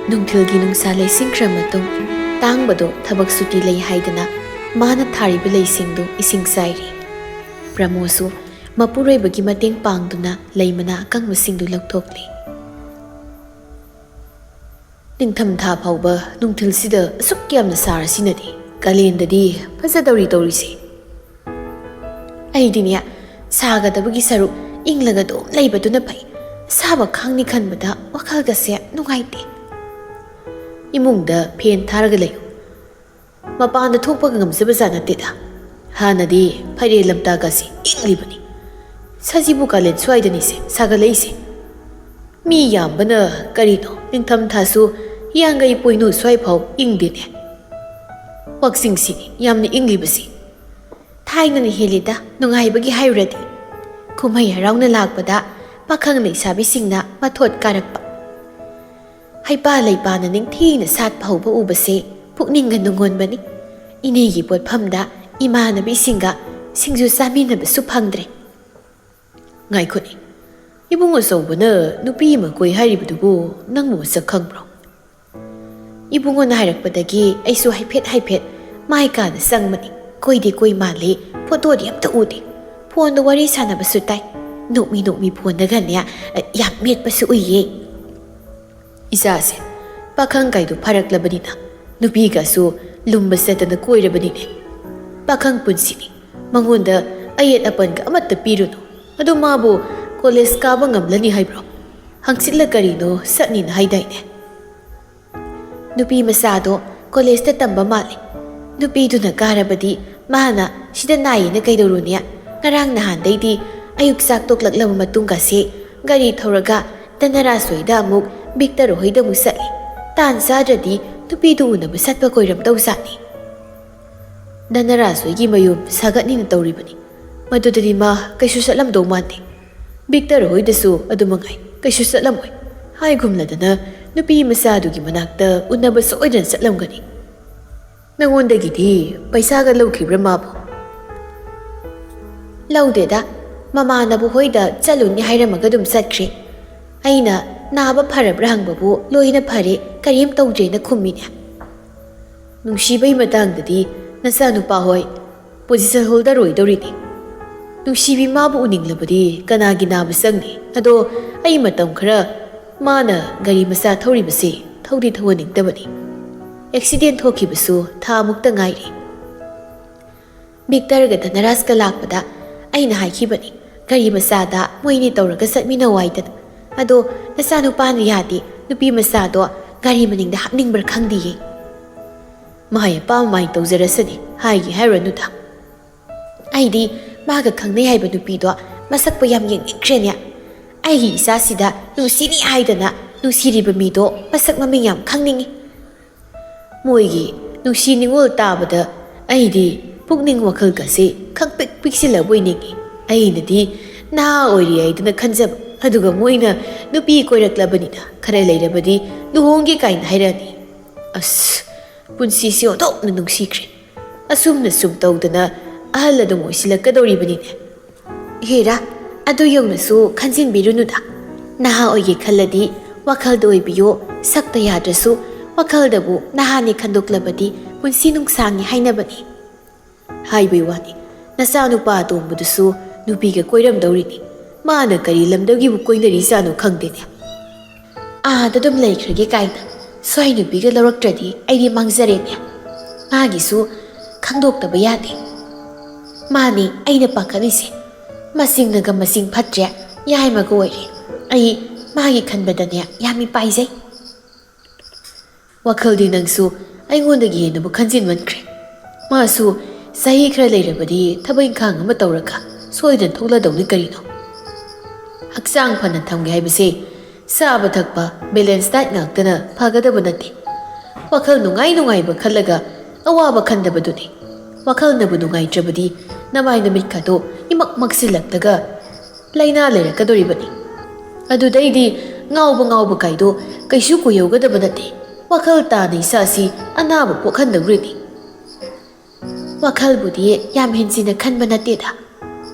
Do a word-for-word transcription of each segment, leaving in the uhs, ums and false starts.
ꯅꯨꯡꯊꯤꯜꯒꯤ ꯅꯨꯡꯁꯥ ꯂꯩꯁꯤꯟꯈ꯭ꯔ ꯃꯇꯨꯡ, ꯇꯥꯡꯕꯗꯣ ꯊꯕꯛ ꯁꯨꯇꯤ ꯂꯩ ꯍꯥꯏꯗꯅ ꯃꯥꯅ ꯊꯥꯔꯤꯕ ꯂꯩꯁꯤꯡꯗꯨ ꯏꯁꯤꯡ ꯆꯥꯏꯔꯤ꯫ ꯄ꯭ꯔꯃꯣꯁꯨ ꯃꯄꯨꯔꯣꯏꯕꯒꯤ ꯃꯇꯦꯡ ꯄꯥꯡꯗꯨꯅ ꯂꯩ ꯃꯅꯥ ꯑꯀꯪꯕꯁꯤꯡꯗꯨ ꯂꯧꯊꯣꯛꯂꯤ꯫ ꯅꯤꯡꯊꯝꯊꯥ ꯐꯥꯎꯕ ꯅꯨꯡꯊꯤꯜꯁꯤꯗ ꯑꯁꯨꯛ ꯌꯥꯝꯅ ꯁꯥꯔꯁꯤꯅꯗꯤ, ꯀꯥꯂꯦꯟꯗꯗꯤ ꯐꯖꯗꯧꯔꯤ ꯇꯧꯔꯤꯁꯦ꯫ ꯑꯩꯗꯤꯅꯦ, ꯁꯥꯒꯗꯕꯒꯤ ꯁꯔꯨꯛ ꯏꯪꯂꯒ ꯑꯗꯨꯝ ꯂꯩꯕꯗꯨꯅ ꯐꯩ꯫ ꯑꯁꯥꯕ ꯈꯥꯡꯅꯤ ꯈꯟꯕꯗ ꯋꯥꯈꯜꯒꯁꯦ ꯅꯨꯡꯉꯥꯏꯇꯦ꯫ ꯏꯃꯨꯡꯗ ꯐꯦꯟ ꯊꯥꯔꯒ ꯂꯩꯌꯨ꯫ ꯃꯄꯥꯟꯗ ꯊꯣꯛꯄꯒ ꯉꯝꯖꯕꯖꯥꯠ ꯅꯠꯇꯦꯗ꯫ ꯍꯥꯟꯅꯗꯤ ꯐꯩꯔꯦꯜ ꯂꯝꯇꯥꯒꯁꯤ ꯏꯪꯂꯤꯕꯅꯤ꯫ ꯁꯖꯤꯕꯨ ꯀꯥꯂꯦꯟ ꯁ꯭ꯋꯥꯏꯗꯅꯤꯁꯦ ꯁꯥꯒꯠꯂꯛꯏꯁꯦ꯫ ꯃꯤ ꯌꯥꯝꯕꯅ ꯀꯔꯤꯅꯣ, ꯅꯤꯡꯊꯝꯊꯥꯁꯨ ꯍꯤꯌꯥꯡꯒꯩ ꯄꯣꯏꯅꯨ ꯁ꯭ꯋꯥꯏꯐꯥꯎ ꯏꯪꯗꯦꯅꯦ꯫ ꯋꯥꯛꯆꯤꯡꯁꯤꯅꯤ ꯌꯥꯝꯅ ꯏꯪꯂꯤꯕꯁꯤ꯫ ꯊꯥꯏꯅꯅ ꯍꯦꯜꯂꯤꯗ ꯅꯨꯡꯉꯥꯏꯕꯒꯤ ꯍꯥꯏꯔꯨꯔꯗꯤ꯫ ꯀꯨꯝꯍꯩ ꯍꯔꯥꯎꯅ ꯂꯥꯛꯄꯗ ꯄꯥꯈꯪ ꯂꯩꯁꯥꯕꯤꯁꯤꯡꯅ ꯃꯊꯣꯠ ꯀꯥꯔꯛꯄ, ꯍꯩꯄꯥ ꯂꯩꯄꯥꯅ ꯅꯤꯡꯊꯤꯅ ꯁꯥꯠꯄ ꯍꯧꯕ ꯎꯕꯁꯦ ꯄꯨꯛꯅꯤꯡꯒ ꯅꯨꯡꯉꯣꯟꯕꯅꯤ꯫ ꯏꯅꯦꯒꯤ ꯄꯣꯠꯐꯝꯗ ꯏꯃꯥꯟꯅꯕꯤꯁꯤꯡꯒ ꯁꯤꯡꯖꯨ ꯆꯥꯃꯤꯟꯅꯕꯁꯨ ꯐꯪꯗ꯭ꯔꯦ꯫ ꯉꯥꯏꯈꯣꯅꯦ, ꯏꯕꯨꯡ ꯑꯆꯧꯕꯅ ꯅꯨꯄꯤ ꯑꯃ ꯀꯣꯏ ꯍꯥꯏꯔꯤꯕꯗꯨꯕꯨ ꯅꯪꯕꯨ ꯃꯁꯛ ꯈꯪꯕ꯭ꯔꯣ? ꯏꯕꯨꯡꯉꯣꯅ ꯍꯥꯏꯔꯛꯄꯗꯒꯤ ꯑꯩꯁꯨ ꯍꯥꯏꯐꯦꯠ ꯍꯥꯏꯐꯦꯠ ꯃꯥꯏ ꯀꯥꯗ ꯆꯪꯕꯅꯤ꯫ ꯀꯣꯏꯗꯤ ꯀꯣꯏ ꯃꯥꯜꯂꯤ, ꯐꯣꯇꯣꯗꯤ ꯑꯝꯇ ꯎꯗꯦ꯫ ꯐꯣꯟꯗ ꯋꯥꯔꯤ ꯁꯥꯟꯅꯕꯁꯨ ꯇꯥꯏ꯫ ꯅꯣꯛꯃꯤ ꯅꯣꯛꯃꯤ ꯐꯣꯟꯗꯒꯅꯦ ꯌꯥꯝ ꯃꯦꯠꯄꯁꯨ ꯎꯏꯌꯦ꯫ ꯏꯆꯥꯁꯦ ꯄꯥꯈꯪ ꯀꯥꯏꯗꯣ ꯐꯥꯔꯛꯂꯕꯅꯤꯅ ꯅꯨꯄꯤꯒꯁꯨ ꯂꯨꯝꯕ ꯆꯠꯇꯅ ꯀꯣꯏꯔꯕꯅꯤꯅꯦ꯫ ꯄꯥꯈꯪ ꯄꯨꯟꯁꯤꯅꯤ, ꯃꯉꯣꯟꯗ ꯑꯌꯦꯠ ꯑꯄꯟꯒ ꯑꯃꯠꯇ ꯄꯤꯔꯨꯅꯨ꯫ ꯑꯗꯨ ꯃꯥꯕꯨ ꯀꯣꯂꯦꯖ ꯀꯥꯕ ꯉꯝꯂꯅꯤ ꯍꯥꯏꯕ꯭ꯔꯣ? ꯍꯪꯆꯤꯠꯂ ꯀꯔꯤꯅꯣ ꯆꯠꯅꯤꯅ ꯍꯥꯏꯗꯥꯏꯅꯦ? ꯅꯨꯄꯤ ꯃꯆꯥꯗꯣ ꯀꯣꯂꯦꯖꯇ ꯇꯝꯕ ꯃꯥꯜꯂꯤ꯫ ꯅꯨꯄꯤꯗꯨꯅ ꯀꯥꯔꯕꯗꯤ ꯃꯥꯅ ꯁꯤꯗ ꯅꯥꯏꯌꯦꯅ ꯀꯩꯗꯧꯔꯨꯅꯤ? ꯉꯔꯥꯡ ꯅꯍꯥꯟꯗꯩꯗꯤ ꯑꯌꯨꯛ ꯆꯥꯛ ꯇꯣꯛꯂꯛꯂꯕ ꯃꯇꯨꯡꯒꯁꯦ ꯒꯥꯔꯤ ꯊꯧꯔꯒ ꯙꯅꯔꯥꯖ ꯍꯣꯏꯗ ꯑꯃꯨꯛ ꯕꯤꯛꯇꯔ ꯍꯣꯏꯗ ꯑꯃꯨꯛ ꯆꯠꯂꯤ꯫ ꯇꯥꯟ ꯆꯥꯗ꯭ꯔꯗꯤ ꯅꯨꯄꯤꯗꯨ ꯎꯅꯕ ꯆꯠꯄ ꯀꯣꯏꯔꯝꯗꯧꯖꯥꯠꯅꯤ꯫ ꯙꯅꯔꯥꯖ ꯍꯣꯏꯒꯤ ꯃꯌꯨꯝ ꯁꯥꯒꯠꯅꯤꯅ ꯇꯧꯔꯤꯕꯅꯤ꯫ ꯃꯗꯨꯗꯗꯤ ꯃꯥ ꯀꯩꯁꯨ ꯆꯠꯂꯝꯗꯧ ꯃꯥꯟꯗꯦ꯫ ꯕꯤꯛꯇꯔ ꯍꯣꯏꯗꯁꯨ ꯑꯗꯨ ꯃꯉꯥꯏ, ꯀꯩꯁꯨ ꯆꯠꯂꯝꯃꯣꯏ꯫ ꯍꯥꯏꯒꯨꯝꯂꯗꯅ ꯅꯨꯄꯤ ꯃꯆꯥꯗꯨꯒꯤ ꯃꯅꯥꯛꯇ ꯎꯅꯕ ꯁꯣꯏꯗꯅ ꯆꯠꯂꯝꯒꯅꯤ꯫ ꯅꯉꯣꯟꯗꯒꯤꯗꯤ ꯄꯩꯁꯥꯒ ꯂꯧꯈꯤꯕ꯭ꯔꯥ ꯃꯥꯕꯨ? ꯂꯧꯗꯦꯗ, ꯃꯃꯥꯟꯅꯕ ꯍꯣꯏꯗ ꯆꯠꯂꯨꯅꯤ ꯍꯥꯏꯔꯝꯃꯒ ꯑꯗꯨꯝ ꯆꯠꯈ꯭ꯔꯦ꯫ ꯑꯩꯅ ꯅꯥꯕ ꯐꯔꯕ꯭ꯔꯥ ꯍꯪꯕꯕꯨ ꯂꯣꯏꯅ ꯐꯔꯦ, ꯀꯔꯤꯝ ꯇꯧꯗ꯭ꯔꯦꯅ ꯈꯨꯝꯃꯤꯅꯦ꯫ ꯅꯨꯡꯁꯤꯕꯩ ꯃꯇꯥꯡꯗꯗꯤ ꯅꯆꯥꯅꯨꯄꯥ ꯍꯣꯏ position holder ꯑꯣꯏꯗꯧꯔꯤꯅꯤ꯫ ꯅꯨꯡꯁꯤꯕꯤ ꯃꯥꯕꯨ ꯎꯅꯤꯡꯂꯕꯗꯤ ꯀꯅꯥꯒꯤ ꯅꯥꯕ ꯆꯪꯅꯤ? ꯑꯗꯣ ꯑꯩ ꯃꯇꯝ ꯈꯔ ꯃꯥꯅ ꯒꯥꯔꯤ ꯃꯆꯥ ꯊꯧꯔꯤꯕꯁꯦ ꯊꯧꯗꯤ ꯊꯧꯍꯟꯅꯤꯡꯗꯕꯅꯤ꯫ ꯑꯦꯛꯁꯤꯗꯦꯟ ꯊꯣꯛꯈꯤꯕꯁꯨ ꯊꯥ ꯃꯨꯛꯇ ꯉꯥꯏꯔꯤ꯫ ꯕꯤꯛꯇꯔꯒ ꯙꯅꯔꯥꯖꯀ ꯂꯥꯛꯄꯗ ꯑꯩꯅ ꯍꯥꯏꯈꯤꯕꯅꯤ, ꯒꯥꯔꯤ ꯃꯆꯥꯗ ꯃꯣꯏꯅꯤ ꯇꯧꯔꯒ ꯆꯠꯃꯤꯟꯅꯧ ꯍꯥꯏꯗꯅ꯫ ꯑꯗꯣ ꯅꯆꯥꯅꯨꯄꯥꯅ ꯌꯥꯗꯦ, ꯅꯨꯄꯤ ꯃꯆꯥꯗꯣ ꯒꯥꯔꯤ ꯃꯅꯤꯡꯗ ꯍꯥꯞꯅꯤꯡꯕ꯭ꯔꯥ ꯈꯪꯗꯦꯌꯦ꯫ ꯃꯥꯏ ꯑꯄꯥꯝꯕ ꯃꯥꯏ ꯇꯧꯖꯔꯁꯅꯤ, ꯍꯥꯏꯒꯦ ꯍꯥꯏꯔꯨꯔꯅꯨꯗ꯫ ꯑꯩꯗꯤ ꯃꯥꯒ ꯈꯪꯅꯩ ꯍꯥꯏꯕ ꯅꯨꯄꯤꯗꯣ ꯃꯁꯛꯄꯨ ꯌꯥꯝ ꯌꯦꯡꯅꯤꯡꯈ꯭ꯔꯦꯅꯦ꯫ ꯑꯩꯒꯤ ꯏꯆꯥꯁꯤꯗ ꯅꯨꯡꯁꯤꯅꯤ ꯍꯥꯏꯗꯅ ꯅꯨꯡꯁꯤꯔꯤꯕ ꯃꯤꯗꯣ ꯃꯁꯛ ꯃꯃꯤꯡ ꯌꯥꯝ ꯈꯪꯅꯤꯡꯉꯤ꯫ ꯃꯣꯏꯒꯤ ꯅꯨꯡꯁꯤ ꯅꯤꯉꯣꯜ ꯇꯥꯕꯗ ꯑꯩꯗꯤ ꯄꯨꯛꯅꯤꯡ ꯋꯥꯈꯜꯒꯁꯦ ꯈꯪꯄꯤꯛ ꯄꯤꯛꯁꯤꯜꯂꯕꯣꯏ ꯅꯤꯡꯉꯤ꯫ ꯑꯩꯅꯗꯤ ꯅꯍꯥ ꯑꯣꯏꯔꯤ ꯍꯥꯏꯗꯅ ꯈꯟꯖꯕ, ꯑꯗꯨꯒ ꯃꯣꯏꯅ ꯅꯨꯄꯤ ꯀꯣꯏꯔꯛꯂꯕꯅꯤꯅ ꯈꯔ ꯂꯩꯔꯕꯗꯤ ꯂꯨꯍꯣꯡꯒꯦ ꯀꯥꯏꯅ ꯍꯥꯏꯔꯛꯑꯅꯤ꯫ ꯑꯁ, ꯄꯨꯟꯁꯤꯁꯦ ꯑꯣꯟꯊꯣꯛꯅ ꯅꯨꯡꯁꯤꯈ꯭ꯔꯦ꯫ ꯑꯁꯨꯝꯅ ꯁꯨꯝ ꯇꯧꯗꯅ ꯑꯍꯜ ꯑꯗꯨꯝ ꯑꯣꯏꯁꯤꯜꯂꯛꯀꯗꯧꯔꯤꯕꯅꯤꯅꯦ꯫ ꯍꯦꯔꯥ, ꯑꯗꯨ ꯌꯧꯅꯁꯨ ꯈꯟꯖꯤꯟꯕꯤꯔꯨꯅꯨꯗ꯫ ꯅꯍꯥ ꯑꯣꯏꯒꯦ ꯈꯜꯂꯗꯤ ꯋꯥꯈꯜꯗ ꯑꯣꯏꯕꯤꯌꯣ, ꯁꯛꯇ ꯌꯥꯗ꯭ꯔꯁꯨ ꯋꯥꯈꯜꯗꯕꯨ ꯅꯍꯥꯅꯦ ꯈꯟꯗꯣꯛꯂꯕꯗꯤ ꯄꯨꯟꯁꯤ ꯅꯨꯡꯁꯥꯡꯉꯤ ꯍꯥꯏꯅꯕꯅꯤ꯫ ꯍꯥꯏꯕꯩ ꯋꯥꯅꯤ, ꯅꯆꯥꯅꯨꯄꯥ ꯑꯇꯣꯝꯕꯗꯨꯁꯨ ꯅꯨꯄꯤꯒ ꯀꯣꯏꯔꯝꯗꯧꯔꯤꯅꯤ꯫ ꯃꯥꯅ ꯀꯔꯤ ꯂꯝꯗꯒꯤꯕꯨ ꯀꯣꯏꯅꯔꯤꯖꯥꯠꯅꯣ ꯈꯪꯗꯦꯅꯦ꯫ ꯑꯥꯗ ꯑꯗꯨꯝ ꯂꯩꯈ꯭ꯔꯒꯦ ꯀꯥꯏꯅ ꯁ꯭ꯋꯥꯏ ꯅꯨꯄꯤꯒ ꯂꯧꯔꯛꯇ꯭ꯔꯗꯤ ꯑꯩꯗꯤ ꯃꯥꯡꯖꯔꯦꯅꯦ꯫ ꯃꯥꯒꯤꯁꯨ ꯈꯪꯗꯣꯛꯇꯕ ꯌꯥꯗꯦ꯫ ꯃꯥꯅꯤ ꯑꯩꯅ ꯄꯥꯈꯠꯂꯤꯁꯦ꯫ ꯃꯁꯤꯡꯅꯒ ꯃꯁꯤꯡ ꯐꯠꯇ꯭ꯔꯦ, ꯌꯥꯏꯃꯒ ꯑꯣꯏꯔꯦ꯫ ꯑꯩ ꯃꯥꯒꯤ ꯈꯟꯕꯗꯅꯦ ꯌꯥꯝ ꯃꯤꯄꯥꯏꯖꯩ꯫ ꯋꯥꯈꯜꯗꯤ ꯅꯪꯁꯨ ꯑꯩꯉꯣꯟꯗꯒꯤ ꯍꯦꯟꯅꯕꯨ ꯈꯟꯖꯤꯟꯃꯟꯈ꯭ꯔꯦ꯫ ꯃꯥꯁꯨ ꯆꯍꯤ ꯈꯔ ꯂꯩꯔꯕꯗꯤ ꯊꯕꯛ ꯏꯪꯈꯥꯡ ꯑꯃ ꯇꯧꯔꯒ ꯁꯣꯏꯗꯅ ꯊꯣꯛꯂꯗꯧꯅꯤ ꯀꯔꯤꯅꯣ꯫ ꯍꯛꯆꯥꯡ ꯐꯅ ꯊꯝꯒꯦ ꯍꯥꯏꯕꯁꯦ ꯆꯥꯕ ꯊꯛꯄ, balance diet ꯉꯥꯛꯇꯅ ꯐꯒꯗꯕ ꯅꯠꯇꯦ꯫ ꯋꯥꯈꯜ ꯅꯨꯡꯉꯥꯏ ꯅꯨꯡꯉꯥꯏꯕ ꯈꯜꯂꯒ ꯑꯋꯥꯕ ꯈꯟꯗꯕꯗꯨꯅꯤ꯫ ꯋꯥꯈꯜꯅꯕꯨ ꯅꯨꯡꯉꯥꯏꯇ꯭ꯔꯕꯗꯤ ꯅꯃꯥꯏ ꯅꯃꯤꯠꯀꯗꯣ ꯏꯃꯛ ꯃꯛꯁꯤꯜꯂꯛꯂꯒ ꯂꯥꯏꯅꯥ ꯂꯩꯔꯛꯀꯗꯧꯔꯤꯕꯅꯤ꯫ ꯑꯗꯨꯗꯩꯗꯤ ꯉꯥꯎꯕ ꯉꯥꯎꯕ ꯀꯥꯏꯗꯣ ꯀꯩꯁꯨ ꯀꯨꯏꯍꯧꯒꯗꯕ ꯅꯠꯇꯦ꯫ ꯋꯥꯈꯜ ꯇꯥꯅ ꯏꯁꯥꯁꯤ ꯑꯅꯥꯕ ꯄꯣꯛꯍꯟꯗꯧꯔꯤꯅꯤ꯫ ꯋꯥꯈꯜꯕꯨꯗꯤ ꯌꯥꯝ ꯍꯦꯟꯖꯤꯟꯅ ꯈꯟꯕ ꯅꯠꯇꯦꯗ꯫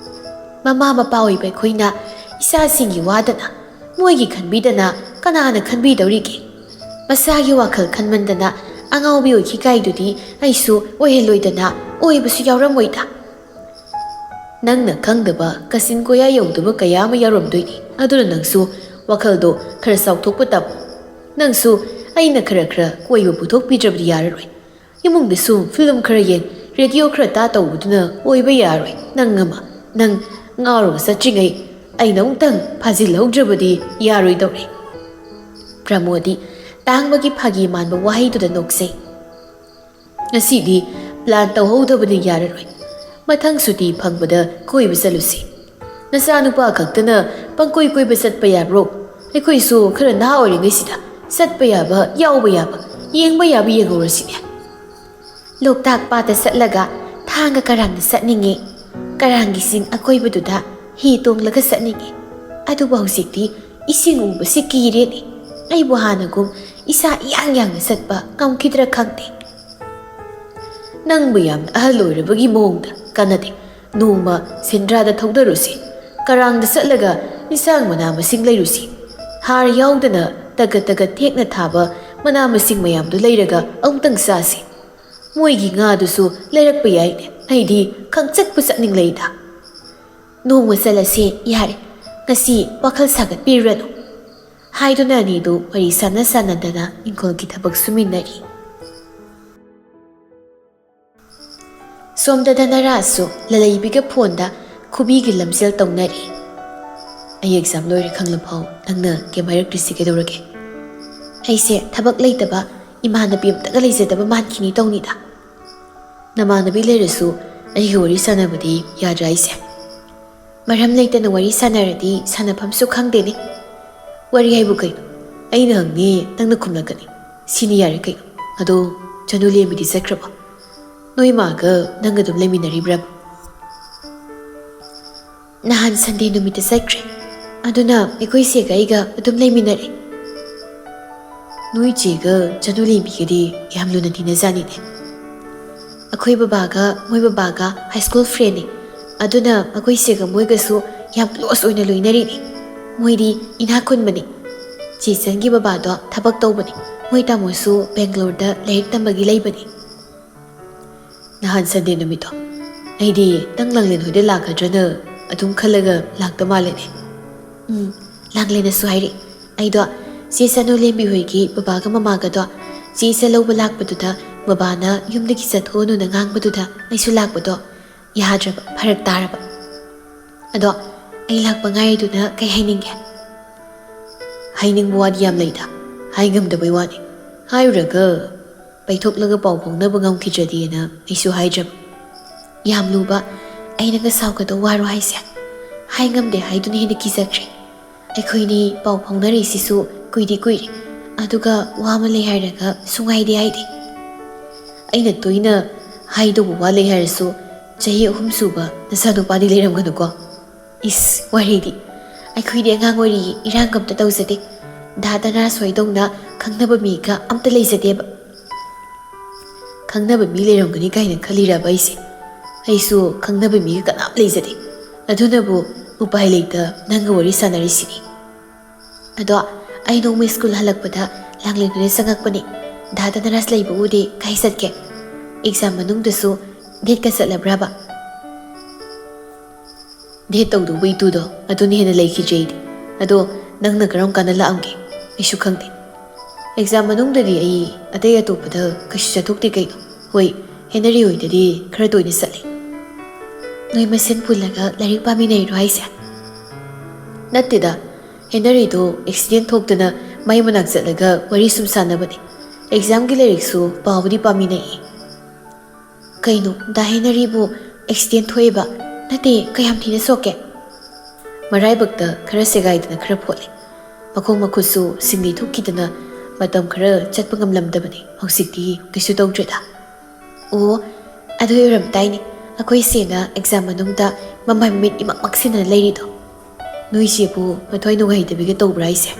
ꯃꯃꯥ ꯃꯄꯥ ꯑꯣꯏꯕ ꯑꯩꯈꯣꯏꯅ ꯏꯆꯥꯁꯤꯡꯒꯤ ꯋꯥꯗꯅ ꯃꯣꯏꯒꯤ ꯈꯟꯕꯤꯗꯅ ꯀꯅꯥꯅ ꯈꯟꯕꯤꯗꯧꯔꯤꯒꯦ? ꯃꯁꯥꯒꯤ ꯋꯥꯈꯜ ꯈꯟꯃꯟꯗꯅ ꯑꯉꯥꯎꯕꯤ ꯑꯣꯏꯈꯤ ꯀꯥꯏꯗꯨꯗꯤ ꯑꯩꯁꯨ ꯑꯣꯏꯍꯜꯂꯣꯏꯗꯅ ꯑꯣꯏꯕꯁꯨ ꯌꯥꯎꯔꯝꯃꯣꯏꯗ꯫ ꯅꯪꯅ ꯈꯪꯗꯕ ꯀꯥꯆꯤꯟ ꯀꯣꯌꯥ ꯌꯧꯗꯕ ꯀꯌꯥ ꯑꯃ ꯌꯥꯎꯔꯝꯗꯣꯏꯅꯤ꯫ ꯑꯗꯨꯅ ꯅꯪꯁꯨ ꯋꯥꯈꯜꯗꯣ ꯈꯔ ꯆꯥꯎꯊꯣꯛꯄ ꯇꯝꯃꯨ꯫ ꯅꯪꯁꯨ ꯑꯩꯅ ꯈꯔ ꯈꯔ ꯀꯣꯏꯕ ꯄꯨꯊꯣꯛꯄꯤꯗ꯭ꯔꯕꯗꯤ ꯌꯥꯔꯔꯣꯏ꯫ ꯏꯃꯨꯡꯗꯁꯨ ꯐꯤꯂꯝ ꯈꯔ ꯌꯦꯡ, ꯔꯦꯗꯤꯑꯣ ꯈꯔ ꯇꯥ ꯇꯧꯕꯗꯨꯅ ꯑꯣꯏꯕ ꯌꯥꯔꯣꯏ꯫ ꯅꯪ ꯑꯃ, ꯅꯪ ꯉꯥꯎꯔꯒ ꯆꯠꯇ꯭ꯔꯤꯉꯩ ꯑꯩꯅ ꯑꯃꯨꯛꯇꯪ ꯐꯥꯖꯤꯜꯍꯧꯗ꯭ꯔꯕꯗꯤ ꯌꯥꯔꯣꯏꯗꯧꯔꯦ꯫ ꯄ꯭ꯔꯃꯣꯗꯤ ꯇꯥꯡꯕꯒꯤ ꯐꯥꯒꯤ ꯃꯥꯟꯕ ꯋꯥꯍꯩꯗꯨꯗ ꯅꯣꯛꯆꯩ꯫ ꯉꯁꯤꯗꯤ ꯄ꯭ꯂꯥꯟ ꯇꯧꯍꯧꯗꯕꯗꯤ ꯌꯥꯔꯔꯣꯏ꯫ ꯃꯊꯪ ꯁꯨꯇꯤ ꯐꯪꯕꯗ ꯀꯣꯏꯕ ꯆꯠꯂꯨꯁꯤ꯫ ꯅꯆꯥꯅꯨꯄꯥ ꯈꯛꯇꯅ ꯄꯪꯀꯣꯏ ꯀꯣꯏꯕ ꯆꯠꯄ ꯌꯥꯕ꯭ꯔꯣ? ꯑꯩꯈꯣꯏꯁꯨ ꯈꯔ ꯅꯍꯥ ꯑꯣꯏꯔꯤꯉꯩꯁꯤꯗ ꯆꯠꯄ ꯌꯥꯕ, ꯌꯥꯎꯕ ꯌꯥꯕ, ꯌꯦꯡꯕ ꯌꯥꯕ ꯌꯦꯡꯍꯧꯔꯁꯤꯅꯦ꯫ ꯂꯣꯛꯇꯥꯛ ꯄꯥꯠꯇ ꯆꯠꯂꯒ ꯊꯥꯡꯒ ꯀꯔꯥꯡꯗ ꯆꯠꯅꯤꯡꯉꯤ꯫ ꯀꯔꯥꯡꯒꯤ ꯆꯤꯡ ꯑꯀꯣꯏꯕꯗꯨꯗ ꯍꯤ ꯇꯣꯡꯂꯒ ꯆꯠꯅꯤꯡꯉꯤ꯫ ꯑꯗꯨꯕꯨ ꯍꯧꯖꯤꯛꯇꯤ ꯏꯁꯤꯡ ꯎꯕꯁꯤ ꯀꯤꯔꯦꯅꯦ꯫ ꯑꯩꯕꯨ ꯍꯥꯟꯅꯒꯨꯝ ꯏꯁꯥ ꯏꯌꯥꯡ ꯌꯥꯡꯅ ꯆꯠꯄ ꯉꯝꯈꯤꯗ꯭ꯔꯥ ꯈꯪꯗꯦ꯫ ꯅꯪꯕꯨ ꯌꯥꯝꯅ ꯑꯍꯜ ꯑꯣꯏꯔꯕꯒꯤ ꯃꯑꯣꯡꯗ꯫ ꯀꯥꯟꯅꯗꯦ꯫ ꯅꯣꯡꯃ ꯁꯦꯟꯗ꯭ꯔꯥꯗ ꯊꯧꯗꯔꯨꯁꯤ꯫ ꯀꯔꯥꯡꯗ ꯆꯠꯂꯒ ꯏꯟꯁꯥꯡ ꯃꯅꯥ ꯃꯁꯤꯡ ꯂꯩꯔꯨꯁꯤ꯫ ꯍꯥꯔ ꯌꯥꯎꯗꯅ ꯇꯒꯠ ꯇꯒꯠ ꯇꯦꯛꯅ ꯊꯥꯕ ꯃꯅꯥ ꯃꯁꯤꯡ ꯃꯌꯥꯝꯗꯨ ꯂꯩꯔꯒ ꯑꯃꯨꯛꯇꯪ ꯆꯥꯁꯤ꯫ ꯃꯣꯏꯒꯤ ꯉꯥꯗꯨꯁꯨ ꯂꯩꯔꯛꯄ ꯌꯥꯏꯅꯦ꯫ ꯑꯩꯗꯤ ꯈꯪꯆꯠꯄꯨ ꯆꯠꯅꯤꯡꯂꯩꯗ꯫ ꯅꯣꯡꯃ ꯆꯠꯂꯁꯦ, ꯌꯥꯔꯦ꯫ ꯉꯁꯤ ꯋꯥꯈꯜ ꯁꯥꯒꯠꯄꯤꯔꯨꯔꯅꯨ꯫ ꯍꯥꯏꯗꯨꯅ ꯑꯅꯤꯗꯨ ꯋꯥꯔꯤ ꯁꯥꯟꯅ ꯁꯥꯟꯅꯗꯅ ꯏꯪꯈꯣꯜꯒꯤ ꯊꯕꯛ ꯁꯨꯃꯤꯟꯅꯔꯤ꯫ ꯁꯣꯝꯗ ꯙꯅꯔꯥꯖꯁꯨ ꯂꯂꯩꯕꯤꯒ ꯐꯣꯟꯗ ꯈꯨꯕꯤꯒꯤ ꯂꯝꯖꯦꯜ ꯇꯧꯅꯔꯤ꯫ "ꯑꯩ ꯑꯦꯛꯖꯥꯝ ꯂꯣꯏꯔꯦ ꯈꯪꯂꯐꯥꯎ ꯅꯪꯅ ꯀꯩꯝ ꯍꯥꯏꯔꯛꯇ꯭ꯔꯤꯁꯤ ꯀꯩꯗꯧꯔꯒꯦ?" "ꯑꯩꯁꯦ ꯊꯕꯛ ꯂꯩꯇꯕ ꯏꯃꯥꯟꯅꯕꯤ ꯑꯝꯇꯒ ꯂꯩꯖꯗꯕ ꯃꯥꯟꯈꯤꯅꯤ ꯇꯧꯅꯤꯗ꯫ ꯅꯃꯥꯟꯅꯕꯤ ꯂꯩꯔꯁꯨ ꯑꯩꯒ ꯋꯥꯔꯤ ꯁꯥꯟꯅꯕꯗꯤ ꯌꯥꯗ꯭ꯔꯥ ꯍꯥꯏꯁꯦ? ꯃꯔꯝ ꯂꯩꯇꯅ ꯋꯥꯔꯤ ꯁꯥꯟꯅꯔꯗꯤ ꯁꯥꯟꯅꯐꯝꯁꯨ ꯈꯪꯗꯦꯅꯦ꯫ ꯋꯥꯔꯤ ꯍꯥꯏꯕꯨ ꯀꯩꯅꯣ? ꯑꯩꯅ ꯍꯪꯉꯦ, ꯅꯪꯅ ꯈꯨꯝꯂꯛꯀꯅꯤ꯫ ꯁꯤꯅꯤ ꯌꯥꯔꯦ ꯀꯩꯅꯣ꯫ ꯑꯗꯣ ꯆꯅꯨ ꯂꯦꯝꯕꯤꯗꯤ ꯆꯠꯈ꯭ꯔꯕꯣ? ꯅꯣꯏ ꯃꯥꯒ ꯅꯪ ꯑꯗꯨꯝ ꯂꯩꯃꯤꯟꯅꯔꯤꯕ꯭ꯔꯥ?" "ꯅꯍꯥꯟ ꯁꯟꯗꯦ ꯅꯨꯃꯤꯠꯇ ꯆꯠꯈ꯭ꯔꯦ꯫ ꯑꯗꯨꯅ ꯑꯩꯈꯣꯏ ꯆꯦꯒ ꯑꯩꯒ ꯑꯗꯨꯝ ꯂꯩꯃꯤꯟꯅꯔꯦ꯫" "ꯅꯣꯏ ꯆꯦꯒ ꯆꯅꯨ ꯂꯦꯝꯕꯤꯒꯗꯤ ꯌꯥꯝ ꯂꯨꯅ ꯇꯤꯟꯅꯖꯥꯠꯅꯤꯅꯦ꯫" "ꯑꯩꯈꯣꯏ ꯕꯕꯥꯒ ꯃꯣꯏ ꯕꯕꯥꯒ ꯍꯥꯏ ꯁ꯭ꯀꯨꯜ ꯐ꯭ꯔꯦꯟꯅꯤ꯫ ꯑꯗꯨꯅ ꯑꯩꯈꯣꯏ ꯆꯦꯒ ꯃꯣꯏꯒꯁꯨ ꯌꯥꯝ ꯀ꯭ꯂꯣꯁ ꯑꯣꯏꯅ ꯂꯣꯏꯅꯔꯤꯅꯤ꯫" ꯃꯣꯏꯗꯤ ꯏꯅꯥꯛ ꯈꯨꯟꯕꯅꯤ꯫ ꯆꯦ ꯆꯟꯒꯤ ꯕꯕꯥꯗꯣ ꯊꯕꯛ ꯇꯧꯕꯅꯤ꯫ ꯃꯣꯏ ꯇꯥꯃꯣꯁꯨ ꯕꯦꯡꯒ꯭ꯂꯣꯔꯗ ꯂꯥꯏꯔꯤꯛ ꯇꯝꯕꯒꯤ ꯂꯩꯕꯅꯤ꯫ ꯅꯍꯥꯟ ꯁꯟꯗꯦ ꯅꯨꯃꯤꯠꯇꯣ ꯑꯩꯗꯤ ꯅꯪ ꯂꯥꯡꯂꯦꯟ ꯍꯣꯏꯗ ꯂꯥꯛꯀꯗ꯭ꯔꯅ ꯑꯗꯨꯝ ꯈꯜꯂꯒ ꯂꯥꯛꯇ ꯃꯥꯜꯂꯦꯅꯦ꯫ ꯎꯝ, ꯂꯥꯡꯂꯦꯟꯅꯁꯨ ꯍꯥꯏꯔꯛꯏ꯫ ꯑꯩꯗꯣ ꯆꯦ ꯆꯅꯨ ꯂꯦꯝꯕꯤ ꯍꯣꯏꯒꯤ ꯕꯕꯥꯒ ꯃꯃꯥꯒꯗꯣ ꯆꯦ ꯆꯟ ꯂꯧꯕ ꯂꯥꯛꯄꯗꯨꯗ ꯕꯕꯥꯅ ꯌꯨꯝꯗꯒꯤ ꯆꯠꯊꯣꯛꯑꯅꯨꯅ ꯉꯥꯡꯕꯗꯨꯗ ꯑꯩꯁꯨ ꯂꯥꯛꯄꯗꯣ ꯌꯥꯗ꯭ꯔꯕ, ꯐꯔꯛ ꯇꯥꯔꯕ꯫ ꯑꯗꯣ ꯑꯩ ꯂꯥꯛꯄ ꯉꯥꯏꯔꯤꯗꯨꯅ ꯀꯩ ꯍꯥꯏꯅꯤꯡꯒꯦ? ꯍꯥꯏꯅꯤꯡꯕ ꯋꯥꯗꯤ ꯌꯥꯝ ꯂꯩꯗ, ꯍꯥꯏ ꯉꯝꯗꯕꯩ ꯋꯥꯅꯤ꯫ ꯍꯥꯏꯔꯨꯔꯒ ꯄꯩꯊꯣꯛꯂꯒ ꯄꯥꯎ ꯐꯥꯎꯅꯕ ꯉꯝꯈꯤꯗ꯭ꯔꯗꯤꯅ ꯑꯩꯁꯨ ꯍꯥꯏꯗ꯭ꯔꯕ꯫ ꯌꯥꯝ ꯂꯨꯕ ꯑꯩꯅꯒ ꯁꯥꯎꯒꯗꯧ ꯋꯥꯔꯣ ꯍꯥꯏꯁꯦ? ꯍꯥꯏ ꯉꯝꯗꯦ ꯍꯥꯏꯗꯨꯅ ꯍꯦꯟꯅ ꯀꯤꯖꯈ꯭ꯔꯦ꯫ ꯑꯩꯈꯣꯏꯅꯤ ꯄꯥꯎ ꯐꯥꯎꯅꯔꯤꯁꯤꯁꯨ ꯀꯨꯏꯗꯤ ꯀꯨꯏꯔꯦ, ꯑꯗꯨꯒ ꯋꯥ ꯑꯃ ꯂꯩ ꯍꯥꯏꯔꯒ ꯁꯨꯡꯍꯥꯏꯗꯤ ꯍꯥꯏꯗꯦ꯫ ꯑꯩꯅ ꯇꯣꯏꯅ ꯍꯥꯏꯗꯧꯕ ꯋꯥ ꯂꯩ ꯍꯥꯏꯔꯁꯨ ꯆꯍꯤ ꯑꯍꯨꯝ ꯁꯨꯕ ꯅꯆꯥꯅꯨꯄꯥꯗꯤ ꯂꯩꯔꯝꯒꯅꯨꯀꯣ꯫ ꯏꯁ, ꯋꯥꯔꯤꯗꯤ꯫ ꯑꯩꯈꯣꯏꯗꯤ ꯑꯉꯥꯡ ꯑꯣꯏꯔꯤꯌꯦ, ꯏꯔꯥꯡ ꯑꯝꯇ ꯇꯧꯖꯗꯦ꯫ ꯗꯥ ꯗꯅꯔꯥꯖ ꯍꯣꯏꯗꯧꯅ ꯈꯪꯅꯕ ꯃꯤꯒ ꯑꯝꯇ ꯂꯩꯖꯗꯦꯕ꯫ ꯈꯪꯅꯕ ꯃꯤ ꯂꯩꯔꯝꯒꯅꯤ ꯀꯥꯏꯅ ꯈꯜꯂꯤꯔꯕ ꯑꯩꯁꯦ? ꯑꯩꯁꯨ ꯈꯪꯅꯕ ꯃꯤꯒ ꯀꯅꯥꯝ ꯂꯩꯖꯗꯦ꯫ ꯑꯗꯨꯅꯕꯨ ꯎꯄꯥꯏ ꯂꯩꯇ ꯅꯪꯒ ꯋꯥꯔꯤ ꯁꯥꯟꯅꯔꯤꯁꯤꯅꯤ꯫ ꯑꯗꯣ ꯑꯩ ꯅꯣꯡꯃ ꯁ꯭ꯀꯨꯜ ꯍꯜꯂꯛꯄꯗ ꯂꯥꯡꯂꯦꯟ ꯍꯣꯏꯗ ꯆꯪꯉꯛꯄꯅꯦ꯫ ꯗꯥ ꯗꯅꯔꯥꯖ ꯂꯩꯕ ꯎꯗꯦ, ꯀꯥꯏ ꯆꯠꯀꯦ? ꯑꯦꯛꯖꯥꯝ ꯃꯅꯨꯡꯗꯁꯨ ꯗꯦꯠꯀ ꯆꯠꯂꯕ꯭ꯔꯕ? ꯗꯦꯠ ꯇꯧꯗꯧꯕ ꯏꯇꯨꯗꯣ ꯑꯗꯨꯅ ꯍꯦꯟꯅ ꯂꯩꯈꯤꯗ꯭ꯔꯦ ꯑꯩꯗꯤ꯫ ꯑꯗꯣ ꯅꯪꯅ ꯀꯔꯝ ꯀꯥꯟꯗ ꯂꯥꯛꯑꯝꯒꯦ? ꯑꯩꯁꯨ ꯈꯪꯗꯦ꯫ ꯑꯦꯛꯖꯥꯝ ꯃꯅꯨꯡꯗꯗꯤ ꯑꯩ ꯑꯇꯩ ꯑꯇꯣꯞꯄꯗ ꯀꯩꯁꯨ ꯆꯠꯊꯣꯛꯇꯦ ꯀꯩꯅꯣ꯫ ꯍꯣꯏ, ꯍꯦꯅꯔꯤ ꯍꯣꯏꯗꯗꯤ ꯈꯔ ꯇꯣꯏꯅ ꯆꯠꯂꯦ꯫ ꯅꯣꯏ ꯃꯁꯦꯟ ꯄꯨꯜꯂꯒ ꯂꯥꯏꯔꯤꯛ ꯄꯥꯃꯤꯟꯅꯩꯔꯣ ꯍꯥꯏꯁꯦ? ꯅꯠꯇꯦꯗ, ꯍꯦꯅꯔꯤꯗꯣ ꯑꯦꯛꯁꯤꯗꯦꯟ ꯊꯣꯛꯇꯅ ꯃꯩ ꯃꯅꯥꯛ ꯆꯠꯂꯒ ꯋꯥꯔꯤ ꯁꯨꯝ ꯁꯥꯟꯅꯕꯅꯦ꯫ ꯑꯦꯛꯖꯥꯝꯒꯤ ꯂꯥꯏꯔꯤꯛꯁꯨ ꯄꯥꯕꯨꯗꯤ ꯄꯥꯃꯤꯟꯅꯩꯌꯦ꯫ ꯀꯩꯅꯣ, ꯗꯥ ꯍꯦꯅꯔꯤꯕꯨ ꯑꯦꯛꯁꯤꯗꯦꯟ ꯊꯣꯛꯑꯦꯕ? ꯅꯠꯇꯦ, ꯀꯌꯥꯝ ꯊꯤꯅ ꯁꯣꯛꯀꯦ? ꯃꯔꯥꯏꯕꯛꯇ ꯈꯔ ꯁꯦꯒꯥꯏꯗꯅ ꯈꯔ ꯐꯣꯠꯂꯦ꯫ ꯃꯈꯣꯡ ꯃꯈꯨꯠꯁꯨ ꯁꯤꯡꯂꯤ ꯊꯣꯛꯈꯤꯗꯅ ꯃꯇꯝ ꯈꯔ ꯆꯠꯄ ꯉꯝꯂꯝꯗꯕꯅꯤ꯫ ꯍꯧꯖꯤꯛꯇꯤ ꯀꯩꯁꯨ ꯇꯧꯗ꯭ꯔꯦꯗ꯫ ꯑꯣ, ꯑꯗꯨ ꯑꯣꯏꯔꯝ ꯇꯥꯏꯅꯦ꯫ ꯑꯩꯈꯣꯏ ꯁꯦꯅ ꯑꯦꯛꯖꯥꯝ ꯃꯅꯨꯡꯗ ꯃꯃꯥꯏ ꯃꯃꯤꯠ ꯏꯃꯛ ꯃꯛꯁꯤꯟꯅ ꯂꯩꯔꯤꯗꯣ꯫ ꯅꯣꯏ ꯆꯦꯕꯨ ꯃꯊ꯭ꯋꯥꯏ ꯅꯨꯡꯉꯥꯏꯇꯕꯤꯒ ꯇꯧꯕ꯭ꯔꯥ ꯍꯥꯏꯁꯦ?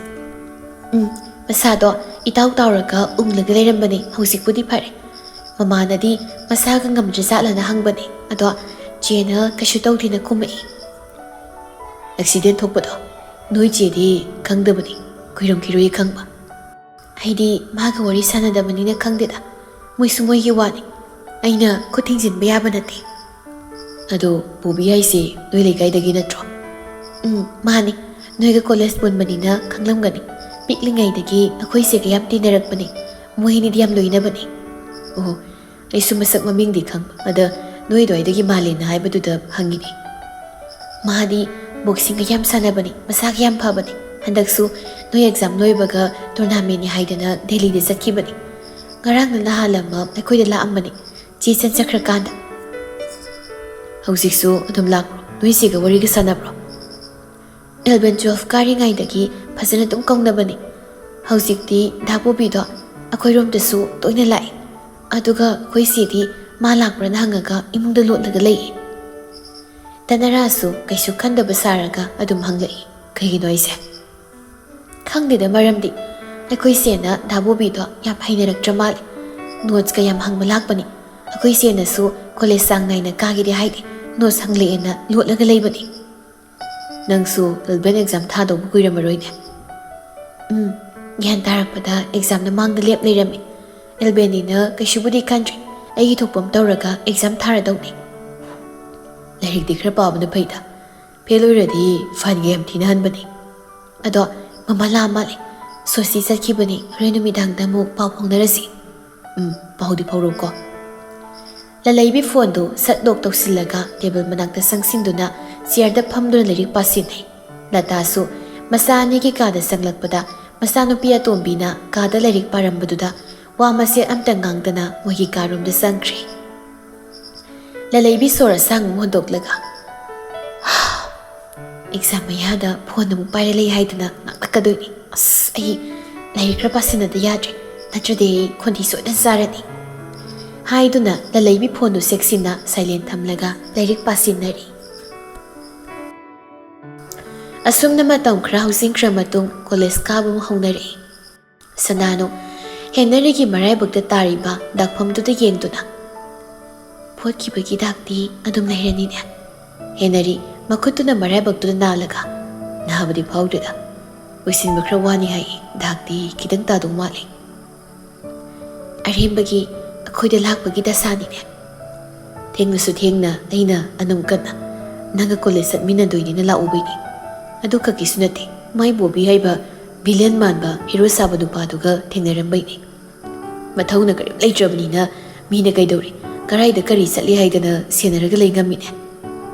ꯎꯝ, ꯃꯁꯥꯗꯣ ꯏꯇꯥꯎ ꯇꯥꯎꯔꯒ ꯎꯪꯂꯒ ꯂꯩꯔꯝꯕꯅꯦ, ꯍꯧꯖꯤꯛꯄꯨꯗꯤ ꯐꯔꯦ꯫ ꯃꯃꯥꯅꯗꯤ ꯃꯁꯥꯒ ꯉꯝꯗ꯭ꯔꯖꯥꯠꯂꯅ ꯍꯪꯕꯅꯦ, ꯑꯗꯣ ꯆꯦꯅ ꯀꯩꯁꯨ ꯇꯧꯗꯦꯅ ꯈꯨꯝꯃꯛꯏ꯫ ꯑꯦꯛꯁꯤꯗꯦꯟ ꯊꯣꯛꯄꯗꯣ? ꯅꯣꯏ ꯆꯦꯗꯤ ꯈꯪꯗꯕꯅꯤ, ꯀꯨꯏꯔꯝꯈꯤꯔꯣꯏ ꯈꯪꯕ꯫ ꯑꯩꯗꯤ ꯃꯥꯒ ꯋꯥꯔꯤ ꯁꯥꯟꯅꯗꯕꯅꯤꯅ ꯈꯪꯗꯦꯗ꯫ ꯃꯣꯏꯁꯨ ꯃꯣꯏꯒꯤ ꯋꯥꯅꯤ꯫ ꯑꯩꯅ ꯈꯨꯠ ꯊꯤꯡꯖꯤꯟꯕ ꯌꯥꯕ ꯅꯠꯇꯦ꯫ ꯑꯗꯣ ꯄꯨꯕꯤ ꯍꯥꯏꯁꯦ ꯅꯣꯏ ꯂꯩꯀꯥꯏꯗꯒꯤ ꯅꯠꯇ꯭ꯔꯣ? ꯎꯝ, ꯃꯥꯅꯤ꯫ ꯅꯣꯏꯒ ꯀꯣꯂꯦꯖ ꯄꯨꯟꯕꯅꯤꯅ ꯈꯪꯂꯝꯒꯅꯤ꯫ ꯄꯤꯛꯂꯤꯉꯩꯗꯒꯤ ꯑꯩꯈꯣꯏ ꯆꯦꯒ ꯌꯥꯝ ꯇꯤꯟꯅꯔꯛꯄꯅꯤ꯫ ꯃꯣꯏ ꯑꯅꯤꯗꯤ ꯌꯥꯝ ꯂꯣꯏꯅꯕꯅꯤ꯫ ꯑꯣ, ꯑꯩꯁꯨ ꯃꯁꯛ ꯃꯃꯤꯡꯗꯤ ꯈꯪꯕ, ꯑꯗ ꯅꯣꯏ ꯑꯗꯨꯋꯥꯏꯗꯒꯤ ꯃꯥꯜꯂꯦꯅ ꯍꯥꯏꯕꯗꯨꯗ ꯍꯪꯉꯤꯅꯦ꯫ ꯃꯥꯗꯤ ꯕꯣꯛꯁꯤꯡꯒ ꯌꯥꯝ ꯁꯥꯟꯅꯕꯅꯤ, ꯃꯁꯥꯒ ꯌꯥꯝ ꯐꯕꯅꯤ꯫ ꯍꯟꯗꯛꯁꯨ ꯅꯣꯏ ꯑꯦꯛꯖꯥꯝ ꯂꯣꯏꯕꯒ ꯇꯣꯔꯅꯥꯃꯦꯟꯅꯤ ꯍꯥꯏꯗꯅ ꯗꯦꯜꯂꯤꯗ ꯆꯠꯈꯤꯕꯅꯤ꯫ ꯉꯔꯥꯡꯅ ꯅꯍꯥꯟ ꯑꯃ ꯑꯩꯈꯣꯏꯗ ꯂꯥꯛꯑꯝꯕꯅꯤ, ꯆꯦ ꯆꯟ ꯆꯠꯈ꯭ꯔꯀꯥꯟꯗ꯫ ꯍꯧꯖꯤꯛꯁꯨ ꯑꯗꯨꯝ ꯂꯥꯛꯄ꯭ꯔꯣ? ꯅꯣꯏ ꯆꯦꯒ ꯋꯥꯔꯤꯒ ꯁꯥꯟꯅꯕ꯭ꯔꯣ? ꯑꯦꯂꯚꯦꯟ ꯇꯨꯋꯦꯜꯐ ꯀꯥꯔꯤꯉꯩꯗꯒꯤ ꯐꯖꯅ ꯑꯗꯨꯝ ꯀꯧꯅꯕꯅꯤ꯫ ꯍꯧꯖꯤꯛꯇꯤ ꯗꯥ ꯕꯣꯕꯤꯗꯣ ꯑꯩꯈꯣꯏꯔꯣꯝꯗꯁꯨ ꯇꯣꯏꯅ ꯂꯥꯛꯏ꯫ ꯑꯗꯨꯒ ꯑꯩꯈꯣꯏ ꯆꯦꯗꯤ ꯃꯥ ꯂꯥꯛꯄ꯭ꯔꯥꯅ ꯍꯪꯉꯒ ꯏꯃꯨꯡꯗ ꯂꯣꯠꯂꯒ ꯂꯩꯌꯦ꯫ ꯇꯅꯔꯥꯁꯨ ꯀꯩꯁꯨ ꯈꯟꯗꯕ ꯁꯥꯔꯒ ꯑꯗꯨꯝ ꯍꯪꯂꯛꯏ, "ꯀꯩꯒꯤꯅꯣ ꯑꯩꯁꯦ?" ꯈꯪꯗꯦꯗ ꯃꯔꯝꯗꯤ꯫ ꯑꯩꯈꯣꯏ ꯆꯦꯅ ꯗꯥ ꯕꯣꯕꯤꯗꯣ ꯌꯥꯝ ꯍꯩꯅꯔꯛꯇ꯭ꯔ ꯃꯥꯜꯂꯦ꯫ ꯅꯣꯠꯁꯀ ꯌꯥꯝ ꯍꯪꯕ ꯂꯥꯛꯄꯅꯤ꯫ ꯑꯩꯈꯣꯏ ꯆꯦꯅꯁꯨ ꯀꯣꯂꯦꯖ ꯆꯥꯡ ꯅꯥꯏꯅ ꯀꯥꯒꯦꯗꯤ ꯍꯥꯏꯗꯦ, ꯅꯣꯠꯁ ꯍꯪꯂꯛꯑꯦꯅ ꯂꯣꯠꯂꯒ ꯂꯩꯕꯅꯤ꯫ ꯅꯪꯁꯨ ꯑꯦꯜꯕꯦꯟ ꯑꯦꯛꯖꯥꯝ ꯊꯥꯗꯧꯕ ꯀꯨꯏꯔꯝꯃꯔꯣꯏꯅꯦ꯫ ꯎꯝ, ꯒ꯭ꯌꯥꯟ ꯇꯥꯔꯛꯄꯗ ꯑꯦꯛꯖꯥꯝꯅ ꯃꯥꯡꯗ ꯂꯦꯞ ꯂꯩꯔꯝꯃꯤ꯫ ꯑꯦꯜꯕꯦꯟꯅꯤꯅ ꯀꯩꯁꯨꯕꯨꯗꯤ ꯈꯟꯗ꯭ꯔꯦ, ꯑꯩꯒꯤ ꯊꯣꯛꯄ ꯑꯃ ꯇꯧꯔꯒ ꯑꯦꯛꯖꯥꯝ ꯊꯥꯔꯗꯧꯅꯤ꯫ ꯂꯥꯏꯔꯤꯛꯇꯤ ꯈꯔ ꯄꯥꯕꯅ ꯐꯩꯗ, ꯐꯦꯜ ꯑꯣꯏꯔꯗꯤ ꯐꯥꯏꯟꯒ ꯌꯥꯝ ꯊꯤꯅ ꯍꯟꯕꯅꯦ꯫ ꯑꯗꯣ ꯃꯃꯥ ꯂꯥꯛꯑ ꯃꯥꯜꯂꯦ, ꯁꯣꯁꯤ ꯆꯠꯈꯤꯕꯅꯤ, ꯍꯣꯔꯦꯟ ꯅꯨꯃꯤꯗꯥꯡꯗ ꯑꯃꯨꯛ ꯄꯥꯎ ꯐꯥꯎꯅꯔꯁꯤ꯫ ꯎꯝ, ꯄꯥꯎꯗꯤ ꯐꯥꯎꯔꯛꯎꯀꯣ꯫ ꯂꯂꯩꯕꯤ ꯐꯣꯟꯗꯨ ꯁꯠ ꯂꯣꯛ ꯇꯧꯁꯤꯜꯂꯒ ꯇꯦꯕꯜ ꯃꯅꯥꯛꯇ ꯆꯪꯁꯤꯟꯗꯨꯅ ꯆꯤꯌꯔꯗ ꯐꯝꯗꯨꯅ ꯂꯥꯏꯔꯤꯛ ꯄꯥꯁꯤꯟꯅꯩ꯫ ꯂꯇꯥꯁꯨ ꯃꯆꯥ ꯑꯅꯤꯒꯤ ꯀꯥꯗ ꯆꯪꯂꯛꯄꯗ ꯃꯆꯥꯅꯨꯄꯤ ꯑꯇꯣꯝꯕꯤꯅ ꯀꯥꯗ ꯂꯥꯏꯔꯤꯛ ꯄꯥꯔꯝꯕꯗꯨꯗ ꯋꯥ ꯃꯆꯦꯠ ꯑꯝꯇ ꯉꯥꯡꯗꯅ ꯃꯣꯏꯒꯤ ꯀꯥꯔꯣꯝꯗ ꯆꯪꯈ꯭ꯔꯦ꯫ ꯂꯂꯩꯕꯤ ꯁꯣꯔ ꯑꯁꯥꯡ ꯑꯃ ꯍꯣꯟꯗꯣꯛꯂꯒ, "ꯑꯦꯛꯖꯥꯝ ꯃꯌꯥꯗ ꯐꯣꯟ ꯑꯃꯨꯛ ꯄꯥꯏꯔ ꯂꯩ ꯍꯥꯏꯗꯅ ꯉꯥꯡꯂꯛꯀꯗꯣꯏꯅꯤ꯫ ꯑꯁ, ꯑꯩ ꯂꯥꯏꯔꯤꯛ ꯈꯔ ꯄꯥꯁꯤꯟꯅꯗ ꯌꯥꯗ꯭ꯔꯦ, ꯅꯠꯇ꯭ꯔꯗꯤ ꯑꯩ ꯈꯣꯟꯊꯤ ꯁꯣꯏꯗꯅ ꯆꯥꯔꯅꯤ," ꯍꯥꯏꯗꯨꯅ ꯂꯂꯩꯕꯤ ꯐꯣꯟꯗꯨ ꯆꯦꯛꯁꯤꯟꯅ ꯁꯥꯏꯂꯦꯟ ꯊꯝꯂꯒ ꯂꯥꯏꯔꯤꯛ ꯄꯥꯁꯤꯟꯅꯔꯤ꯫ ꯑꯁꯨꯝꯅ ꯃꯇꯝ ꯈꯔ ꯍꯧꯖꯤꯟꯈ꯭ꯔ ꯃꯇꯨꯡ ꯀꯣꯂꯦꯖ ꯀꯥꯕ ꯑꯃꯨꯛ ꯍꯧꯅꯔꯛꯏ꯫ ꯁꯅꯥꯅꯨ ꯍꯦꯅꯔꯤꯒꯤ ꯃꯔꯥꯏꯕꯛꯇ ꯇꯥꯔꯤꯕ ꯗꯥꯛꯐꯝꯗꯨꯗ ꯌꯦꯡꯗꯨꯅ, "ꯐꯣꯠꯈꯤꯕꯒꯤ ꯗꯥꯛꯇꯤ ꯑꯗꯨꯝ ꯂꯩꯔꯅꯤꯅꯦ?" ꯍꯦꯅꯔꯤ ꯃꯈꯨꯠꯇꯨꯅ ꯃꯔꯥꯏꯕꯛꯇꯨꯗ ꯅꯥꯜꯂꯒ, ꯅꯥꯕꯗꯤ ꯐꯥꯎꯗꯦꯗ꯫ ꯂꯣꯏꯁꯤꯟꯕ ꯈꯔ ꯋꯥꯅꯤ ꯍꯥꯏꯌꯦ꯫ ꯗꯥꯛꯇꯤ ꯈꯤꯇꯪ ꯇꯥꯗꯧ ꯃꯥꯜꯂꯦ꯫ ꯑꯔꯦꯝꯕꯒꯤ ꯑꯩꯈꯣꯏꯗ ꯂꯥꯛꯄꯒꯤ ꯗꯁꯥꯅꯤꯅꯦ꯫ ꯊꯦꯡꯅꯁꯨ ꯊꯦꯡꯅ ꯑꯩꯅ ꯑꯅꯝ ꯀꯟꯅ ꯅꯪꯒ ꯀꯣꯂꯦꯖ ꯆꯠꯃꯤꯟꯅꯗꯣꯏꯅꯤꯅ ꯂꯥꯛꯎꯕꯩꯅꯤ꯫ ꯑꯗꯨ ꯈꯛꯀꯤꯁꯨ ꯅꯠꯇꯦ, ꯃꯥꯏ ꯕꯣꯕꯤ ꯍꯥꯏꯕ ꯚꯤꯂꯦꯟ ꯃꯥꯟꯕ ꯍꯦꯔꯣ ꯁꯥꯕ ꯅꯨꯄꯥꯗꯨꯒ ꯊꯦꯡꯅꯔꯝꯕꯩꯅꯤ꯫ ꯃꯊꯧꯅ ꯀꯔꯤꯝ ꯂꯩꯇ꯭ꯔꯕꯅꯤꯅ ꯃꯤꯅ ꯀꯩꯗꯧꯔꯤ, ꯀꯔꯥꯏꯗ ꯀꯔꯤ ꯆꯠꯂꯤ ꯍꯥꯏꯗꯅ ꯁꯦꯟꯅꯔꯒ ꯂꯩ ꯉꯝꯃꯤꯅꯦ꯫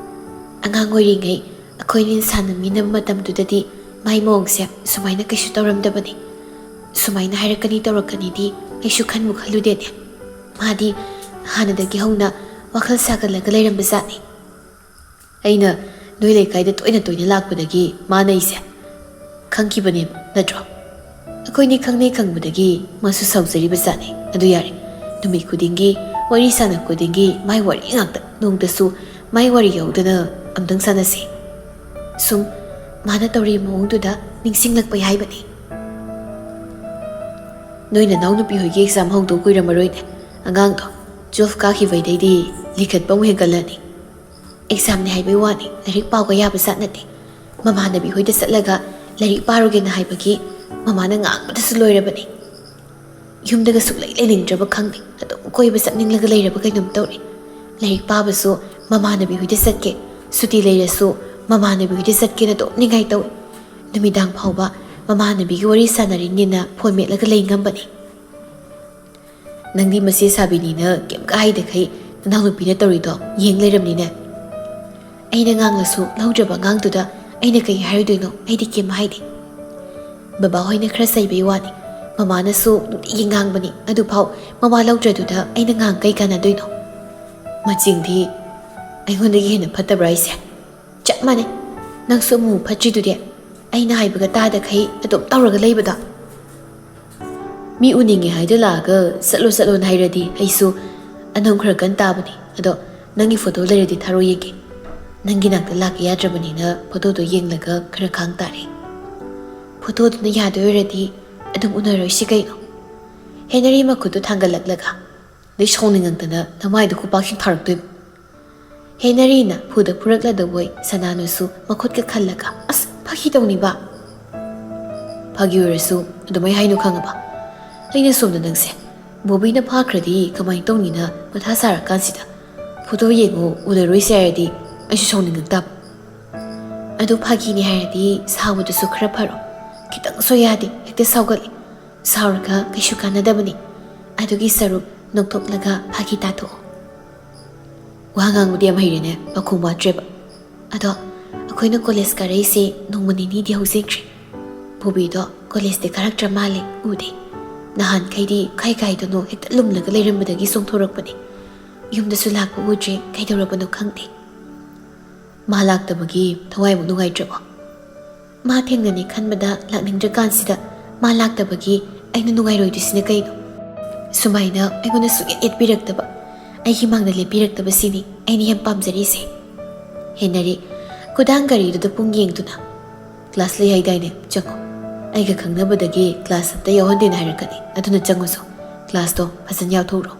ꯑꯉꯥꯡ ꯑꯣꯏꯔꯤꯉꯩ ꯑꯩꯈꯣꯏꯅꯤ ꯁꯥꯟꯅꯃꯤꯟꯅꯕ ꯃꯇꯝꯗꯨꯗꯗꯤ ꯃꯥꯏ ꯃꯑꯣꯡꯁꯦ ꯁꯨꯃꯥꯏꯅ ꯀꯩꯁꯨ ꯇꯧꯔꯝꯗꯕꯅꯤ꯫ ꯁꯨꯃꯥꯏꯅ ꯍꯥꯏꯔꯛꯀꯅꯤ ꯇꯧꯔꯛꯀꯅꯤꯗꯤ ꯑꯩꯁꯨ ꯈꯟꯕꯨ ꯈꯜꯂꯨꯗꯦꯅꯦ꯫ ꯃꯥꯗꯤ ꯍꯥꯟꯅꯗꯒꯤ ꯍꯧꯅ ꯋꯥꯈꯜ ꯁꯥꯒꯠꯂꯒ ꯂꯩꯔꯝꯕ ꯖꯥꯠꯅꯤ꯫ ꯑꯩꯅ ꯅꯣꯏ ꯂꯩꯀꯥꯏꯗ ꯇꯣꯏꯅ ꯇꯣꯏꯅ ꯂꯥꯛꯄꯗꯒꯤ ꯃꯥꯅ ꯑꯩꯁꯦ ꯈꯪꯈꯤꯕꯅꯦꯕ ꯅꯠꯇ꯭ꯔꯣ? ꯑꯩꯈꯣꯏꯅꯤ ꯈꯪꯅꯩ ꯈꯪꯕꯗꯒꯤ ꯃꯥꯁꯨ ꯁꯥꯎꯖꯔꯤꯕ ꯖꯥꯠꯅꯤ꯫ ꯑꯗꯨ ꯌꯥꯔꯦ, ꯅꯨꯃꯤꯠ ꯈꯨꯗꯤꯡꯒꯤ ꯋꯥꯔꯤ ꯁꯥꯟꯅ ꯈꯨꯗꯤꯡꯒꯤ ꯃꯥꯏ ꯋꯥꯔꯤ ꯉꯥꯛꯇ, ꯅꯣꯡꯇꯁꯨ ꯃꯥꯏ ꯋꯥꯔꯤ ꯌꯥꯎꯗꯅ ꯑꯝꯇꯪ ꯁꯥꯟꯅꯁꯤ꯫ ꯁꯨꯝ ꯃꯥꯅ ꯇꯧꯔꯤ ꯃꯑꯣꯡꯗꯨꯗ ꯅꯤꯡꯁꯤꯡꯂꯛꯄ ꯍꯥꯏꯕꯅꯤ꯫ ꯅꯣꯏ ꯅꯅꯥꯎ ꯅꯨꯄꯤ ꯍꯣꯏꯒꯤ ꯑꯦꯛꯖꯥꯝ ꯍꯧꯗꯧ ꯀꯨꯏꯔꯝꯃꯔꯣꯏꯅꯦ꯫ ꯑꯉꯥꯡꯗꯣ ꯇꯨꯋꯦꯜꯐ ꯀꯥꯈꯤꯕꯩꯗꯩꯗꯤ ꯂꯤꯈꯠꯄ ꯑꯃꯨꯛ ꯍꯦꯟꯒꯠꯂꯅꯤ꯫ ꯑꯦꯛꯖꯥꯝꯅꯤ ꯍꯥꯏꯕꯩ ꯋꯥꯅꯤ, ꯂꯥꯏꯔꯤꯛ ꯄꯥꯎꯒ ꯌꯥꯕ ꯖꯥꯠ ꯅꯠꯇꯦ꯫ ꯃꯃꯥꯟꯅꯕꯤ ꯍꯣꯏꯗ ꯆꯠꯂꯒ ꯂꯥꯏꯔꯤꯛ ꯄꯥꯔꯨꯒꯦꯅ ꯍꯥꯏꯕꯒꯤ ꯃꯃꯥꯅ ꯉꯥꯡꯕꯗꯁꯨ ꯂꯣꯏꯔꯕꯅꯤ꯫ ꯌꯨꯝꯗꯒ ꯁꯨꯛꯂꯩ ꯂꯩꯅꯤꯡꯗ꯭ꯔꯕ ꯈꯪꯗꯦ꯫ ꯑꯗꯨꯝ ꯀꯣꯏꯕ ꯆꯠꯅꯤꯡꯂꯒ ꯂꯩꯔꯕ ꯀꯩꯅꯣꯝ ꯇꯧꯔꯦ꯫ ꯂꯥꯏꯔꯤꯛ ꯄꯥꯕꯁꯨ ꯃꯃꯥꯟꯅꯕꯤ ꯍꯣꯏꯗ ꯆꯠꯀꯦ, ꯁꯨꯇꯤ ꯂꯩꯔꯁꯨ ꯃꯃꯥꯟꯅꯕꯤ ꯍꯣꯏꯗ ꯆꯠꯀꯦꯅ ꯑꯗꯨꯝ ꯅꯤꯡꯉꯥꯏ ꯇꯧꯏ꯫ ꯅꯨꯃꯤꯗꯥꯡ ꯐꯥꯎꯕ ꯃꯃꯥꯟꯅꯕꯤꯒꯤ ꯋꯥꯔꯤ ꯁꯥꯟꯅꯔꯤꯅꯤꯅ ꯐꯣꯟ ꯃꯦꯠꯂꯒ ꯂꯩ ꯉꯝꯕꯅꯤ꯫ ꯅꯪꯗꯤ ꯃꯆꯦ ꯁꯥꯕꯤꯅꯤꯅ ꯀꯩꯝ ꯀꯥꯏꯗꯈꯩ ꯅꯅꯥꯎꯅꯨꯄꯤꯅ ꯇꯧꯔꯤꯗꯣ ꯌꯦꯡ ꯂꯩꯔꯝꯅꯤꯅꯦ꯫ ꯑꯩꯅ ꯉꯥꯡꯂꯁꯨ ꯂꯧꯗ꯭ꯔꯕ ꯑꯉꯥꯡꯗꯨꯗ ꯑꯩꯅ ꯀꯩ ꯍꯥꯏꯔꯨꯗꯣꯏꯅꯣ? ꯑꯩꯗꯤ ꯀꯩꯝ ꯍꯥꯏꯗꯦ꯫ ꯕꯕꯥ ꯍꯣꯏꯅ ꯈꯔ ꯆꯩꯕꯩ ꯋꯥꯅꯤ, ꯃꯃꯥꯅꯁꯨ ꯅꯨꯡꯇꯤꯒꯤ ꯉꯥꯡꯕꯅꯤ꯫ ꯑꯗꯨꯐꯥꯎ ꯃꯋꯥ ꯂꯧꯗ꯭ꯔꯗꯨꯗ ꯑꯩꯅ ꯉꯥꯡ ꯀꯩ ꯀꯥꯟꯅꯗꯣꯏꯅꯣ? ꯃꯆꯤꯡꯗꯤ ꯑꯩꯉꯣꯟꯗꯒꯤ ꯍꯦꯟꯅ ꯐꯠꯇꯕ꯭ꯔꯥ ꯑꯩꯁꯦ? ꯆꯞ ꯃꯥꯟꯅꯩ꯫ ꯅꯪꯁꯨ ꯑꯃꯨꯛ ꯐꯠꯇ꯭ꯔꯤꯗꯨꯗꯤ, ꯑꯩꯅ ꯍꯥꯏꯕꯒ ꯇꯥꯗꯈꯩ ꯑꯗꯨꯝ ꯇꯧꯔꯒ ꯂꯩꯕꯗꯣ꯫ ꯃꯤ ꯎꯅꯤꯡꯉꯦ ꯍꯥꯏꯗ ꯂꯥꯛꯑꯒ ꯆꯠꯂꯣ ꯆꯠꯂꯣꯅ ꯍꯥꯏꯔꯗꯤ ꯑꯩꯁꯨ ꯑꯅꯝ ꯈꯔ ꯀꯟ ꯇꯥꯕꯅꯤ꯫ ꯑꯗꯣ ꯅꯪꯒꯤ ꯐꯣꯇꯣ ꯂꯩꯔꯗꯤ ꯊꯥꯔꯣ ꯌꯦꯡꯒꯦ꯫ ꯅꯪꯒꯤ ꯅꯥꯛꯇ ꯂꯥꯛꯀꯦ ꯌꯥꯗ꯭ꯔꯕꯅꯤꯅ ꯐꯣꯇꯣꯗꯣ ꯌꯦꯡꯂꯒ ꯈꯔ ꯈꯥꯡ ꯇꯥꯔꯦ꯫ ꯐꯣꯇꯣꯗꯨꯅ ꯌꯥꯗꯣꯏ ꯑꯣꯏꯔꯗꯤ ꯑꯗꯨꯝ ꯎꯅꯔꯣꯏꯁꯤ ꯀꯩꯅꯣ꯫ ꯍꯦꯅꯔꯤ ꯃꯈꯨꯠꯇꯨ ꯊꯥꯡꯒꯠꯂꯛꯂꯒ, "ꯅꯩ ꯁꯥꯎꯅꯤꯡꯉꯛꯇꯅ ꯅꯃꯥꯏꯗ ꯈꯨꯄꯥꯛꯁꯤꯡ ꯊꯥꯔꯛꯇꯣꯏꯕ"꯫ ꯍꯦꯅꯔꯤꯅ ꯐꯨꯗ ꯐꯨꯔꯛꯂꯗꯕꯣꯏ ꯁꯅꯥꯅꯨꯁꯨ ꯃꯈꯨꯠꯀ ꯈꯜꯂꯒ, "ꯑꯁ, "ꯐꯥꯒꯤ ꯇꯧꯅꯤꯕ?" "ꯐꯥꯒꯤ ꯑꯣꯏꯔꯁꯨ ꯑꯗꯨꯃꯥꯏ ꯍꯥꯏꯅꯨ, ꯈꯪꯉꯕ? ꯑꯩꯅ ꯁꯣꯝꯗ ꯅꯪꯁꯦ ꯕꯣꯕꯤꯅ ꯐꯥꯈ꯭ꯔꯗꯤ ꯀꯃꯥꯏꯅ ꯇꯧꯅꯤꯅ ꯃꯊꯥ ꯁꯥꯔꯀꯥꯟꯁꯤꯗ ꯐꯣꯇꯣ ꯌꯦꯡꯉꯨ, ꯎꯅꯔꯣꯏꯁꯦ ꯍꯥꯏꯔꯗꯤ ꯑꯩꯁꯨ ꯁꯥꯎꯅꯤꯡꯉꯛꯇꯕ꯫ ꯑꯗꯨ ꯐꯥꯒꯤꯅꯤ ꯍꯥꯏꯔꯗꯤ ꯁꯥꯎꯕꯗꯨꯁꯨ ꯈꯔ ꯐꯔꯣ꯫ ꯈꯤꯇꯪ ꯁꯣꯏ ꯌꯥꯗꯦ, ꯍꯦꯛꯇ ꯁꯥꯎꯒꯠꯂꯤ꯫ ꯁꯥꯎꯔꯒ ꯀꯩꯁꯨ ꯀꯥꯟꯅꯗꯕꯅꯤ꯫ ꯑꯗꯨꯒꯤ ꯁꯔꯨꯛ ꯅꯣꯛꯊꯣꯛꯂꯒ ꯐꯥꯒꯤ ꯇꯥꯊꯣꯛꯑꯣ꯫ ꯋꯥ ꯉꯥꯡꯕꯗꯤ ꯌꯥꯝ ꯍꯩꯔꯦꯅꯦ, ꯃꯈꯣꯡ ꯋꯥꯠꯇ꯭ꯔꯦꯕ꯫ ꯑꯗꯣ ꯑꯩꯈꯣꯏꯅ ꯀꯣꯂꯦꯖ ꯀꯥꯔꯛꯏꯁꯦ ꯅꯣꯡꯃ ꯅꯤꯅꯤꯗꯤ ꯍꯧꯖꯤꯟꯈ꯭ꯔꯦ꯫ ꯕꯣꯕꯤꯗꯣ ꯀꯣꯂꯦꯖꯇꯤ ꯀꯥꯔꯛꯇ꯭ꯔ ꯃꯥꯜꯂꯦ, ꯎꯗꯦ꯫ ꯅꯍꯥꯟꯈꯩꯗꯤ ꯀꯥꯏ ꯀꯥꯏꯗꯅꯣ ꯍꯦꯛꯇ ꯂꯨꯝꯂꯒ ꯂꯩꯔꯝꯕꯗꯒꯤ ꯆꯣꯡꯊꯣꯔꯛꯄꯅꯦ꯫ ꯌꯨꯝꯗꯁꯨ ꯂꯥꯛꯄ ꯎꯗ꯭ꯔꯦ, ꯀꯩꯗꯧꯔꯕꯅꯣ ꯈꯪꯗꯦ꯫ ꯃꯥ ꯂꯥꯛꯇꯕꯒꯤ ꯊꯋꯥꯏꯃꯨꯛ ꯅꯨꯡꯉꯥꯏꯇ꯭ꯔꯕꯣ? ꯃꯥ ꯊꯦꯡꯅꯅꯤ ꯈꯟꯕꯗ ꯂꯥꯛꯅꯤꯡꯗ꯭ꯔꯀꯥꯟꯁꯤꯗ ꯃꯥ ꯂꯥꯛꯇꯕꯒꯤ ꯑꯩꯅ ꯅꯨꯡꯉꯥꯏꯔꯣꯏꯗꯣꯏꯁꯤꯅ ꯀꯩꯅꯣ? ꯁꯨꯃꯥꯏꯅ ꯑꯩꯉꯣꯟꯗ ꯁꯨꯡꯌꯦꯠ ꯌꯦꯠꯄꯤꯔꯛꯇꯕ, ꯑꯩꯒꯤ ꯃꯥꯡꯗ ꯂꯦꯞꯄꯤꯔꯛꯇꯕꯁꯤꯅꯤ ꯑꯩꯅ ꯌꯥꯝ ꯄꯥꯝꯖꯔꯤꯁꯦ꯫ ꯍꯦꯅꯔꯤ, ꯈꯨꯗꯥꯡ ꯒꯥꯔꯤꯗꯨꯗ ꯄꯨꯡ ꯌꯦꯡꯗꯨꯅ, "ꯀ꯭ꯂꯥꯁ ꯂꯩ ꯍꯥꯏꯗꯥꯏꯅꯦ? ꯆꯪꯉꯣ꯫ ꯑꯩꯒ ꯈꯪꯅꯕꯗꯒꯤ ꯀ꯭ꯂꯥꯁ ꯑꯝꯇ ꯌꯥꯎꯍꯟꯗꯦꯅ ꯍꯥꯏꯔꯛꯀꯅꯤ, ꯑꯗꯨꯅ ꯆꯪꯉꯨꯁꯣ꯫ ꯀ꯭ꯂꯥꯁꯇꯣ ꯐꯖꯅ ꯌꯥꯎꯊꯣꯛꯎꯔꯣ꯫"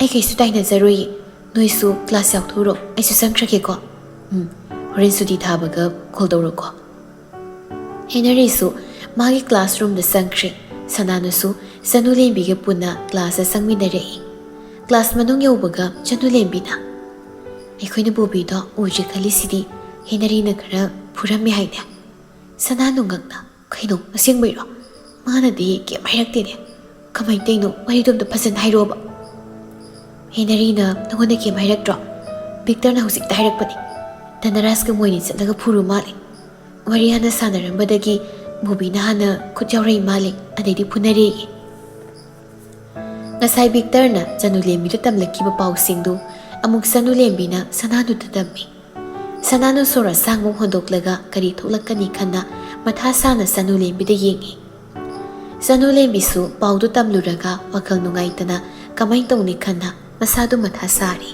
"ꯑꯩ ꯀꯩꯁꯨ ꯇꯥꯏꯅꯖꯔꯣꯏꯌꯦ꯫ ꯅꯣꯏꯁꯨ ꯀ꯭ꯂꯥꯁ ꯌꯥꯎꯊꯣꯛꯎꯔꯣ, ꯑꯩꯁꯨ ꯆꯪꯈ꯭ꯔꯒꯦꯀꯣ꯫ ꯎꯝ, ꯍꯣꯔꯦꯟ ꯁꯨꯇꯤ ꯊꯥꯕꯒ ꯀꯣꯜ ꯇꯧꯔꯛꯑꯣꯀꯣ꯫" ꯍꯦꯅꯔꯤꯁꯨ ꯃꯥꯒꯤ ꯀ꯭ꯂꯥꯁꯔꯨꯝꯗ ꯆꯪꯈ꯭ꯔꯦ꯫ ꯁꯅꯥꯅꯨꯁꯨ ꯆꯅꯨꯂꯦꯝꯕꯤꯒ ꯄꯨꯟꯅ ꯀ꯭ꯂꯥꯁꯇ ꯆꯪꯃꯤꯟꯅꯔꯛꯏ꯫ ꯀ꯭ꯂꯥꯁ ꯃꯅꯨꯡ ꯌꯧꯕꯒ ꯆꯅꯨꯂꯦꯝꯕꯤꯅ, "ꯑꯩꯈꯣꯏꯅ ꯕꯣꯕꯤꯗꯣ ꯎꯗ꯭ꯔꯦ ꯈꯜꯂꯤꯁꯤꯗꯤ ꯍꯦꯅꯔꯤꯅ ꯈꯔ ꯐꯨꯔꯝꯃꯦ ꯍꯥꯏꯅꯦ꯫" ꯁꯅꯥꯅꯨ ꯉꯛꯅ, "ꯀꯩꯅꯣ, ꯑꯁꯦꯡꯕꯩꯔꯣ? ꯃꯥꯅꯗꯤ ꯀꯩꯝ ꯍꯥꯏꯔꯛꯇꯦꯅꯦ꯫ ꯀꯃꯥꯏꯅ ꯇꯧꯔꯤꯅꯣ? ꯋꯥꯔꯤꯗꯣ ꯑꯝꯇ ꯐꯖꯅ ꯍꯥꯏꯔꯛꯑꯣꯕ꯫" "ꯍꯦꯅꯔꯤꯅ ꯅꯉꯣꯟꯗ ꯀꯩꯝ ꯍꯥꯏꯔꯛꯇ꯭ꯔꯣ? ꯕꯤꯛꯇꯔꯅ ꯍꯧꯖꯤꯛꯇ ꯍꯥꯏꯔꯛꯄꯅꯦ꯫ ꯙꯅꯔꯥꯖꯀ ꯃꯣꯏꯅꯤ ꯆꯠꯂꯒ ꯐꯨꯔꯨ ꯃꯥꯜꯂꯦ꯫ ꯋꯥꯔꯤ ꯍꯥꯟꯅ ꯁꯥꯟꯅꯔꯝꯕꯗꯒꯤ ꯕꯣꯕꯤꯅ ꯍꯥꯟꯅ ꯈꯨꯠ ꯌꯥꯎꯔꯛꯏ ꯃꯥꯜꯂꯦ, ꯑꯗꯩꯗꯤ ꯐꯨꯅꯔꯦꯌꯦ꯫" ꯉꯁꯥꯏ ꯕꯤꯛꯇꯔꯅ ꯆꯅꯨꯂꯦꯝꯕꯤꯗ ꯇꯝꯂꯛꯈꯤꯕ ꯄꯥꯎꯁꯤꯡꯗꯨ ꯑꯃꯨꯛ ꯆꯅꯨꯂꯦꯝꯕꯤꯅ ꯁꯅꯥꯅꯨꯗ ꯇꯝꯃꯤ꯫ ꯁꯅꯥꯅꯨ ꯁꯣꯔ ꯑꯁꯥꯡꯕ ꯍꯣꯟꯗꯣꯛꯂꯒ ꯀꯔꯤ ꯊꯣꯛꯂꯛꯀꯅꯤ ꯈꯟꯅ ꯃꯊꯥ ꯁꯥꯅ ꯆꯅꯨꯂꯦꯝꯕꯤꯗ ꯌꯦꯡꯉꯤ꯫ ꯆꯅꯨꯂꯦꯝꯕꯤꯁꯨ ꯄꯥꯎꯗꯨ ꯇꯝꯂꯨꯔꯒ ꯋꯥꯈꯜ ꯅꯨꯡꯉꯥꯏꯇꯅ ꯀꯃꯥꯏ ꯇꯧꯅꯤ ꯈꯟꯅ ꯃꯁꯥꯗꯨ ꯃꯊꯥ ꯁꯥꯔꯤ꯫